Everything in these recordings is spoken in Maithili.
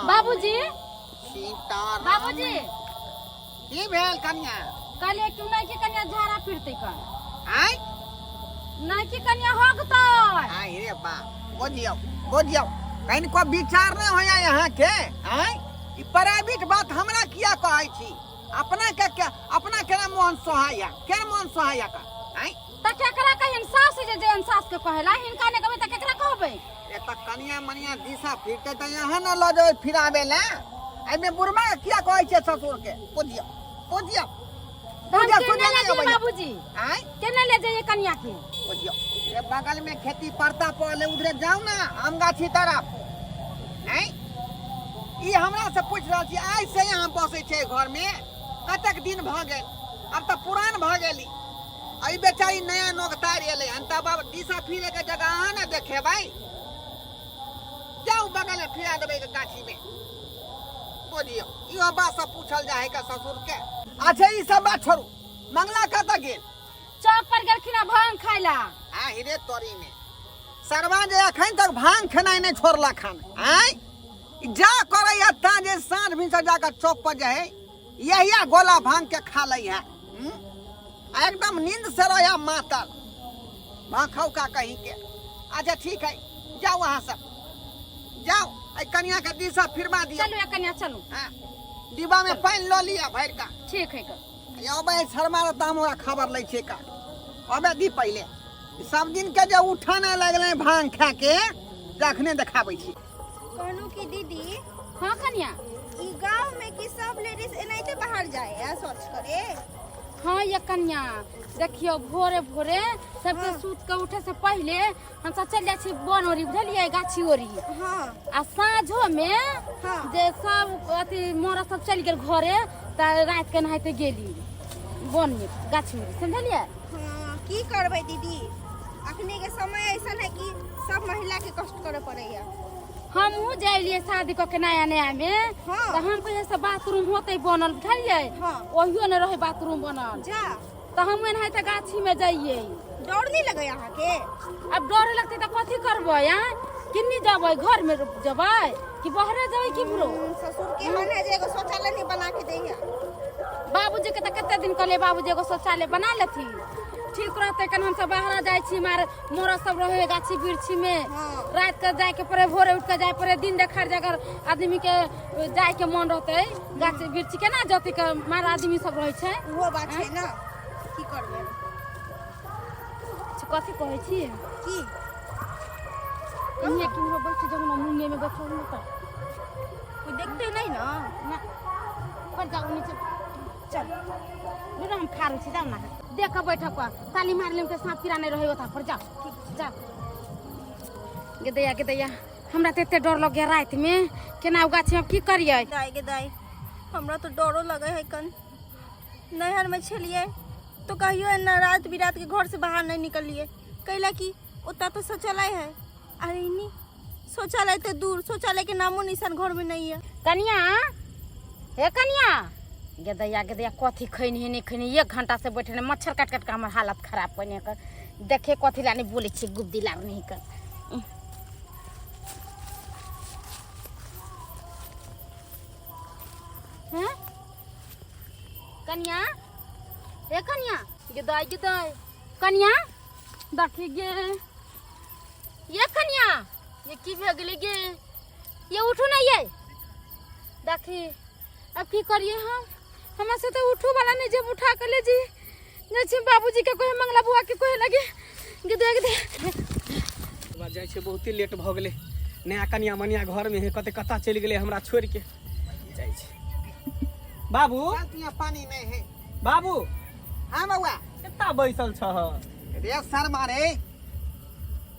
बाबूजी। सीताराम। बाबूजी। की भेल कनिया? कहलिए क्यों नहीं कि कनिया झाड़ा फिरते कर। आय? नहीं कि कनिया होगतै। आय रे बा, बुझियौ बुझियौ, कनिको विचार नहि होया यहाँ के। आय, ई प्राइवेट बात हमरा किया कहै छी? अपना के के अपना केना मोहन सोहाया, केना मोहन सोहाया का? आय। त केकरा कहिन? सास जे जेहन सास के कहेला, हिनका ने कहबै त केकरा कहबै? ए त कनिया मनिया दिशा फिरते त यहाँ न लऽ जेबै फिराबे ला। एहिमे बुढ़वा के किया कहै छियै ससुर के? बुझियौ बुझियौ। हम बुझियौ, केने सुनै ले नहि जाइए अबैया। बाबूजी? आँय? केने ले जाइए कनिया के? बुझियौ, ये बगल में खेती पड़ता पड़ले, उधरे जाओ ना आम गाछी तरफ। आँय, ई हमरा से पूछ रहल छी? आइ से यहाँ बसै छै घर में कतेक दिन भऽ गेल, आब तऽ पुरान भऽ गेली। एहि बेचारी नया नोकतार एलै हन, तब आब दिशा फिरे के जगह अहाँ ने देखेबै। जाउ, बगल में फिरा देबै के गाछी में। बुझियौ, इहो बात सब पूछल जाइ है का ससुर के? अच्छा, ई सब बात छोड़ू, मंगला कतऽ गेल? चौक पर गेलखिन भांग खाय ला। आ हिरे तोरी में सरवा जे अखन तक भांग खेनाइ नहि छोड़लक हन। आँय, ई जा करैया ता जे साँझ भिनसर जाकऽ चौक पर जे है यहिया गोला भांग के खा लै है। हम्म? आ एकदम नींद से रहया मातल भांग का कहीं के। अच्छा ठीक है, जाओ वहाँ सब जाओ, एहि कनिया के दिशा फिरवा दियौ। चलू ए कनिया, चलू। हाँ, डिब्बा में पानि लऽ लिअ भरि कऽ। ठीक है क। अबै शर्मा रहता, हम ओकरा खबर लै छियै का। अबे दी पहिले, सब दिन के जे उठाना लगलै भांग खा के, तखने देखाबै छी। कहलहुँ कि दीदी। हाँ कनिया। ई गांव में कि सब लेडीज एनाहिते बाहर जाए है शौच करे? हाँ ये कनिया, देखियो भोरे भोरे सबके सूत के उठे से पहले हम सब चल जाइ छी बन ओरी, बुझलियै, गाछी ओरी। आ साँझो में जे सब अथी मरद सब चलि गेल घरे, तऽ राति के नहाइते गेली वन में गाछी में, समझलियै? हाँ, की करबै दीदी, अखनी के समय ऐसन है कि सब महिला के कष्ट करे पड़ैया। हमहूँ जाइलियै शादी कऽ के नया नया में, तऽ हम कहियै से बाथरूम होतै बनल, बुझलियै? ओहियो नहि रहै बाथरूम बनल। जा। तऽ हम एनाहिते गाछी में जाइए। डर नहीं लगे अहाँ के? अब डर लगतै तऽ कथी करबै? आँय, किन्नी जेबै? घर में जेबै कि बाहरे जेबै कि बुरो? ससुर के मन है जे एगो शौचालय नहीं बना के दैया। बाबूजी के तऽ कते दिन कहलियै, बाबूजी एगो शौचालय बना लेथिन, ठीक रहतै। कन हमसब बाहर जाइ छी, मार मोरा सब रहे है गाछी वृक्षी में। रात के जाय के पड़े, भोरे उठ के जाय पड़े, दिन देखार जे अगर आदमी के जाय के मन रहतै गाछी वृक्षी केना जतै के मार आदमी सब रहै छै। उहो बात छै ना, की करबै? अच्छा, कथी कहै छी? की? इन्हें किम्हरो बैठ जाउ ना, मुँहे में बैठो ना तऽ कोई देखते नहीं ना। ना, पर जाउ नीचे। चल। रुक, हम खारू छी, जाउ ना, देख के बैठक कऽ ताली मार लेम के साँप कीड़ा नहीं रहे ओता पर। जाओ, ठीक, जाओ। गे दैया, गे दैया, हमरा तऽ एते डर लग गया राति में, केना ओ गाछी में की करियै? दाई गे दाई, हमरा तो डरो लगे है कन। नैहर में छलिए तो कहियो एना रात बिरात के घर से बाहर नहीं निकलिए, कैला कि ओता तो शौचालय है, अरे इन्हीं शौचालय तो दूर, शौचालय के नामो निशान घर में नहीं है। कनिया, हे कनिया, गे दैया, गे दैया, कथी खैनी है नहीं खैनी? एक घंटा से बैठे मच्छर काट काट के हमर हालत खराब कने कर। देखे कथी ला नहीं बोले छी गुब्दी लाग नहीं कर। हैं कनिया, हे कनिया, गे दाई, गे दाई, कनिया, देखी गे, ये कनिया, ये की भए गेलै गे? ये उठू ना, ये देखी, अब की करिए हम? हमरा से तो उठू वाला नहीं, जब उठा के ले जी नहीं छी बाबूजी के कोई, मंगला बुआ के कोई लगे। गे देख दे। बात जाइ छै, बहुते लेट भऽ गेलै। नया कनिया मनिया घरमे है, कते कतऽ चलि गेलै हमरा छोड़ि के। जाइ छै बाबू। बाल्टिया पानी नहीं है। बाबू। हाँ बउआ। कत्ता बैसल छह? रे शर्मा रे,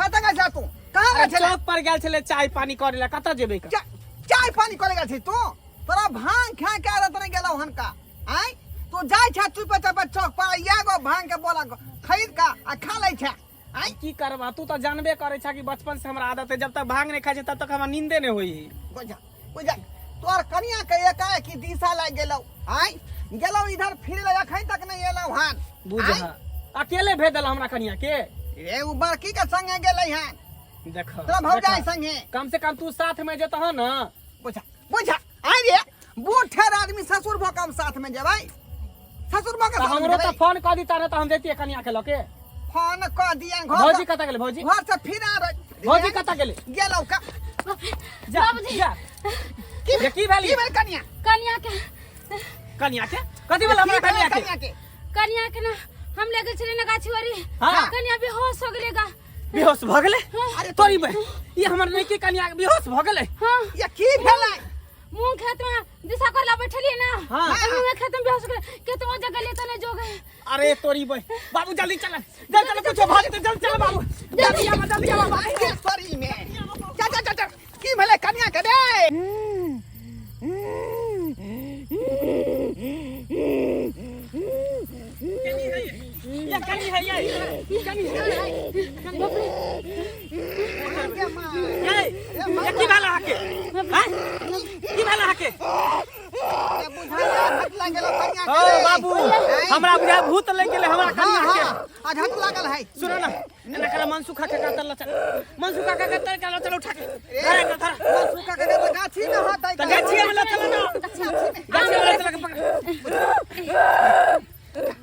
कतऽ गेल छह तू? कहाँ गेल छले? चौक पर गेल छलै चाय पानी करे ला, कतऽ जेबै का? चाय पानी करे गेल छी तू? तोरा भांग खा के आदत नहीं गेलौ हन का? आँय, तू जाइ छह चुपे चुपे चौक पर, एगो भांग के बोला खरीद का आ खा लै छह। आँय? की करबा, तू तऽ जानबे करै छह कि बचपन से हमरा आदत है, जब तक भांग नहीं खाइ छै तब तक हमरा नींदे नहीं होई है। बुझा बुझा, तोहर कनिया के एकाएक ही दिशा लागि गेलौ। आँय, गेलौ इधर फिर ले, अखन तक नहीं एलौ हन। बुझ। आँय? अकेले भेज देला हमरा कनिया के। रे, उ बड़की के संगे गेलै हन। देख। तोरा भौजाई देख। संगे। कम से कम तू साथ में जेतह ना। बुझा बुझा आइ रे बूढ़ ठेर आदमी ससुर भऽ के हम साथ में जेबै ससुर भऽ के तऽ साथ में हमरो तऽ जेबै फोन कऽ दिता ने तऽ हम जैतियै कनिया के लऽ के फोन कऽ दियन घर भौजी कतऽ गेलै भौजी घर से फिर आ रहे भौजी कतऽ गेलै गेलौ का जा बाबूजी। जा ये की भेल की भेल कनिया कनिया के कनिया के कथी भेल हमरा की भेल कनिया के कनिया के कनिया के ना हम ले गेल छलियै ना गाछी वाली हाँ। कनिया बेहोश हो गेलै गा बेहोश भऽ गेलै अरे तोरी बे ई हमर नैकी कनिया के बेहोश भऽ गेलै हाँ ये की भेलै मूंग खेत में दिशा करला बैठलियै ना हाँ। मूंग खेत में बेहोश हो गेलै केतबो जगह ले तने जोगे अरे तोरी बे बाबू जल्दी चल जल्दी चल कुछो भाग जल्दी चल बाबू जल्दी आवा जल्दी आवा बाबू के तोरी में जा जा जा जा की भेलै कनिया के रे ये कनी है ये कनी है के माँ ये ये की भेल अहाँके हैं की भेल अहाँके के बुझाया झट लागल कनिया के ओ रे। बाबू हमरा बुझाय भूत लागि गेलै हमरा हाँ कनिया के हाँ आ झट लागल है सुनो ना एना कला मनसुखा के कातल ल चल मनसुखा के कातल के ल चल उठा के धरे के धर सुखा के तऽ गाछी में होतै त गाछिए में ल चल ना गाछिए में ल चल के पकड़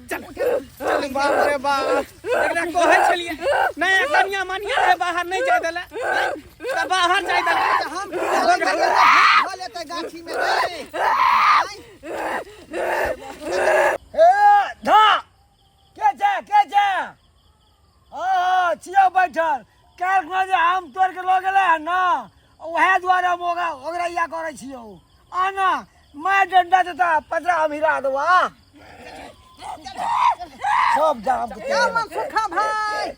चल चल बाप रे बाप एकरा कहै छलियै नहीं कनिया मानिया रहे बाहर नहीं जाय देला त बाहर जाय देला हम धऽ लेतै गाछी में रे आँय। ए धा के छै के छै हँ छियौ बैठल काल्हि खुना जे आम तोड़ि कऽ लऽ गेलै हन ने उएह दुआरे हम ओकरा ओकरा इएह करै छियौ आ ना मैं डंडा देता पतरा हम हिला देबो आ सब जाम के क्या मन सुखा भाई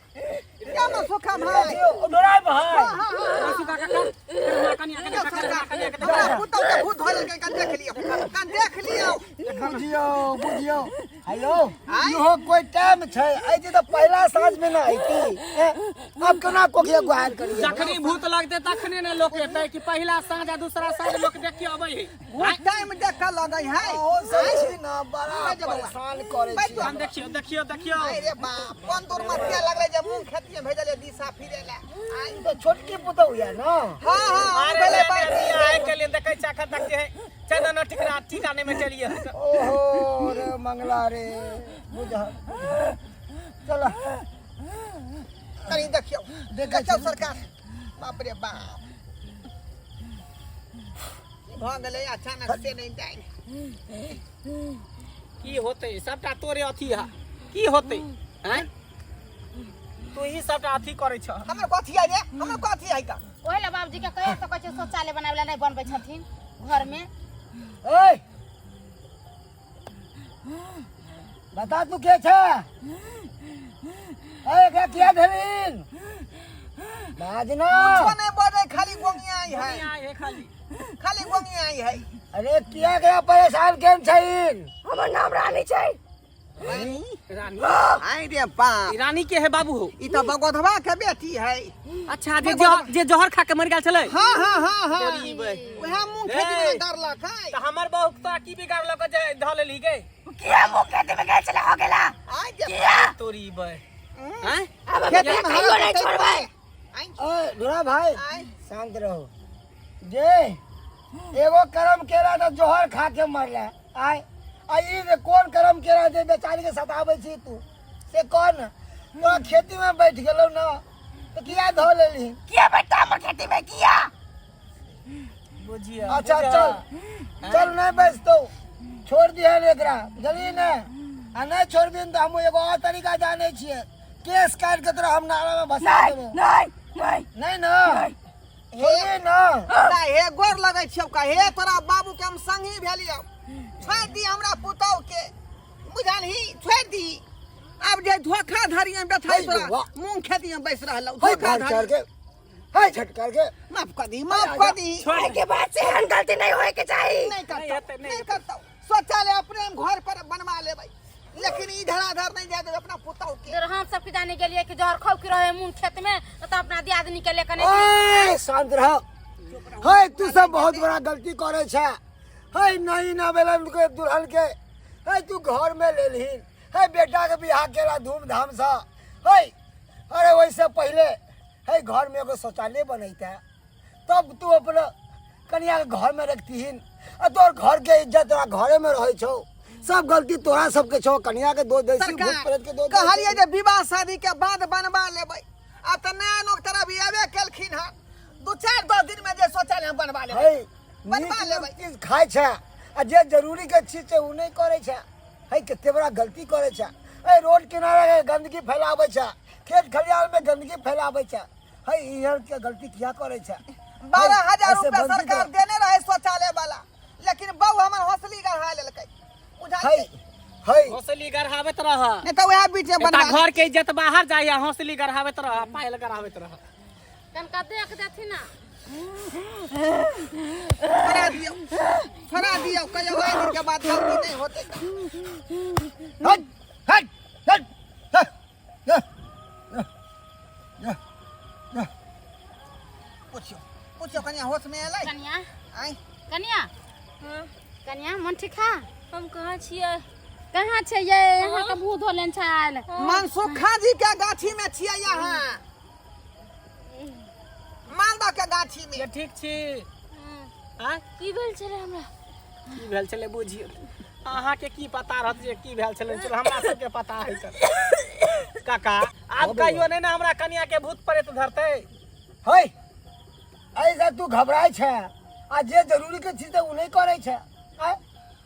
क्या मन सुखा भाई डोराय भाई मनसुखा काका हमरा कनिया के सरकार हमरा पुतौ के भूत धऽ लेलकै कन देख लियौ कन देख लियौ बुझियौ बुझियौ हेलो इहो कोई टाइम छै अइती तऽ पहिला साँझ मे ना अइती अब केना कोखिया गुहार करियै जखनी भूत लगते तखने ने लोक एतै कि पहिला साँझ आ दूसरा साँझ लोक देखिए अबै है भूत टाइम देख कऽ लगै है अहो सब छी ना बड़ा बैठ जाओ बौआ। परेशान करै बैठ छी जाओ। हम देखियो देखियो देखियो अरे बाप कोन दूर मतिया लगलै जे मुँह खेतिए भेजले दिशा फिरे ला ई तऽ छोटकी पुतहु या ना हाँ हाँ अरे भेलै रे बात बियाह के लिए देखै छै अखन तक जे है चंदन टिकरा टीका नहि मेटलिए ओहो रे मंगला रे बुझल चल कनी देखियौ देखियौ सरकार बाप रे बाप की भऽ गेलै अचानक से नहि जानि की होतै सबटा तोरे अथी है की होतै आँय तू ही सबटा अथी करै छह हमर कथी है रे हमर कथी है का ओहि लए बाबूजी के कहि सकै छै शौचालय बनाबै लए नहि बनबै छथिन घरमे ओए बता तू के छे ए एकरा किया धरिन बाजना कुछो नहीं बजे खाली गोंगिया आई है आए है खाली खाली गोंगिया आई है अरे किया गया परेशान केम छहिन हमर नाम रानी छै रानी आई रे बाप ई रानी के है बाबू हो ई तऽ बगोधवा के बेटी है अच्छा जे जहर जे जहर खा के मर गेल छलै हाँ हाँ हाँ हाँ तोरी बे। वएह मुँह खेती में डरलक है तऽ हमर बहू के तोरा की बिगाड़लक जे धऽ लेलही गे किया मुँह खेती में गेल छलै हो गेला आई रे तोरी बे आँय खेती में कहियो नहि छोड़बै। आई ओए ढोरा भाई आई शांत रहो जे एगो करम केला तऽ जहर खा के मरला आय आ ई जे कोन करम केला जे बेचारी के सताबै छी तू से कह ने तोरा खेती में बैठ गेलौ ना तऽ किया धऽ लेलही किया बैठता हमर खेती में किया बुझिया अच्छा चल चल नहीं बैसतौ छोड़ दिहन एकरा बुझलिही ने आ नहीं छोड़बिन तऽ हम एगो और तरीका जानै छियै केस काटि के तोरा हम नाला में भसा नहीं देबो नहीं नहीं नहीं ना छोड़बी ना का हे गोर लगै छियौ का हे तोरा बाबू के हम संगी भेलियौ छोड़ि दी हमरा पुतहु के बुझलही छोड़ि दी आब जे धोखा धरी हम बैठाई हे तोरा बौआ। मूंग खेती में बैस रहलौ हाय धोखा भाग चढ़ धरी के हाय झटकार के माफ कर दी माफ कर दी एहि के बाद से एहन गलती नहीं होए के चाही नहीं करतौ हेतै, नहि नहीं करतौ शौचालय अपने हम घर पर बनवा लेबै लेकिन ई धराधर नहीं जाय देबै अपना पुतहु के जर हम सब जाने गेलिए कि जहर खाउ के रहे मूंग खेत में तो अपना दियादनी के लेकर नहीं ओए शांत रह हाय तू सब बहुत बड़ा गलती करे छे हाय नहीं ना बेलन के दुल्हन के हाय तू घर में ले लिहिन हाय बेटा के बियाह केला धूमधाम से हाय अरे वैसे पहले हाय घर में एगो शौचालय बनैता तब तू अपना कनिया के घर में रखतीहिन आ तोर घर के इज्जत तोरा घरे में रहै छौ। सब गलती तोरा सबके छौ, कनिया के दोष दै छी, भूत प्रेत के दोष दै छी। कहलियै जे विवाह शादी के बाद बनवा लेबै, आ तऽ नया लोक तरह भी एबे केलखिन हन, 2-4-10 दिन में जे शौचालय हम बनवा लेबै। है बनवा नीक लेबै। चीज खाइ छै आ जे जरूरी के चीज छै ओ नहि करै छै। है कते बड़ा गलती करै छै। है रोड किनारा के गंदगी फैलाबै छै, खेत खलिहान में गंदगी फैलाबै छै। है इहर के गलती किया करै छै? 12,000 ऐसे रुपया बंसी सरकार दे- देने रहे शौचालय वाला, लेकिन बहू हमर हौसली गढ़ा लेलकै। है बुझलियै? है हौसली गढ़ाबैत रह, नहि तऽ वएह बीच में एता बनवा घर के इज्जत बाहर जाइया, हौसली गढ़ाबैत रह, पायल गढ़ाबैत रह। तनका देख देथिन ना। छोड़ा दियौ, छोड़ा दियौ, कहियो आइ दिन के बाद गलती नहि होतै। हट हट हट हट हट पुछियो, पुछियो कनिया होश में एलै? कनिया, आँय कनिया, हाँ। कनिया मन ठीक है? हम कहाँ छियै? कहाँ छै ये? यहाँ के भूत होलन छै आयल। मनसुखा जी के गाछी में छियै यहाँ, मालदह के गाछी में। ये ठीक छी? हाँ। आँय? की भेल छलै हमरा? की भेल छलै बुझियौ, अहाँके की पता रहत जे की भेल छलै? चल, हमरा सबके पता है सर। काका, आब कहियो नहि ने हमरा कनिया के भूत प्रेत धरतै? है ऐसा तू घबराइ छै आ जे जरूरी के चीज ओ नहि करै छै। आँय?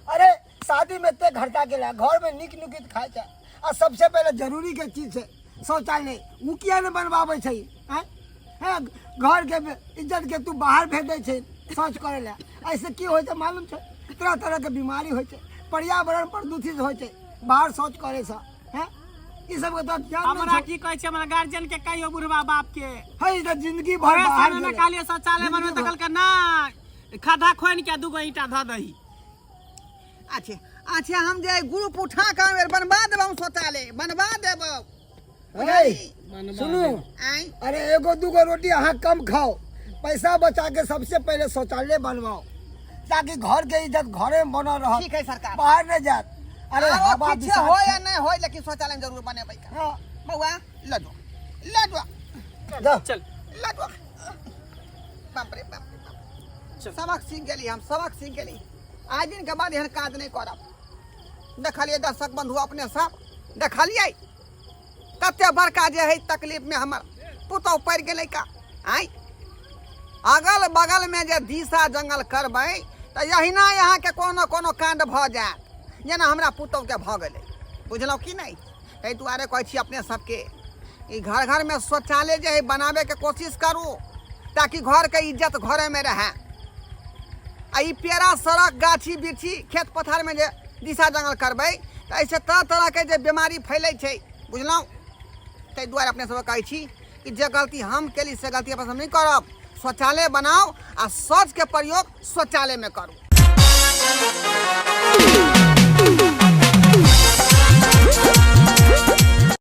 अरे शादी में एते खर्चा केला, घर में नीक नुकित खाइ छै आ सबसे पहिले जरूरी के चीज छै शौचालय, ओ किया नहि बनवाबै छै? आँय? हैं, घर के इज्जत के तू बाहर भेज दै छै शौच करै लए। ऐसे की होइ छै मालूम छै? तरह तरह के बीमारी होइ छै, पर्यावरण प्रदूषित होइ छै बाहर शौच करैसँ। हैं, ई सबके तो ज्ञान नहि हमरा छौ। की कहै छै, हमरा गार्जियन के कहियो, बुढ़वा बाप के। है ई तऽ जिंदगी भर बाहर ने गेलै। कहलियै शौचालय बनबै तऽ कहलकै नहि, खद्धा खोनि के दूगो ईंटा धऽ दही। अच्छा अच्छा, हम जे ग्रुप उठा के बेर बनवा देबौ, शौचालय बनवा देबौ। है सुनू। आँय? अरे एगो दूगो रोटी अहाँ कम खाओ, पैसा बचा के सबसे पहले शौचालय बनवाओ ताकि घर के इज्जत घरे में बनल रह। ठीक है सरकार। बाहर नहीं जात। अरे आरो हवा किछु विषाक्त होय या छै। नहि होय, लेकिन शौचालय जरूर बनेबै। हाँ। बौआ लऽ जो, लऽ जो। जा। चल। लऽ जो। बाप रे बाप रे बाप, सबक सीख गेली हम, सबक सीख गेली। आइ दिन के बाद एहन काज नहि करब। देखलियै दर्शक बंधु, अपने सब देखलियै कते बड़का जे है तकलीफ में हमर पुतहु पड़ि गेलै का। आँय, अगल बगल में जे दिशा जंगल करबै तऽ एहिना अहाँके कोनो कोनो कांड भऽ जायत, जेना हमरा पुतहुके भऽ गेलै। बुझलहुँ कि नहि? ताहि दुआरे कहै छी अपने सबके, ई घर घर में शौचालय जे है बनाबैके कोशिश करू ताकि घरके इज्जत घरेमे रहए। आ ई पेड़ा सड़क गाछी बिरछी खेत पथारमे जे दिशा जंगल करबै तऽ एहिसँ तरह तरहके जे बीमारी फैलै छै। बुझलहुँ? ताहि दुआरे अपने सबके कहै छी कि जे गलती हम केली से गलती अपने सब नहि करब। शौचालय बनाउ आ शौचके प्रयोग शौचालयमे करू।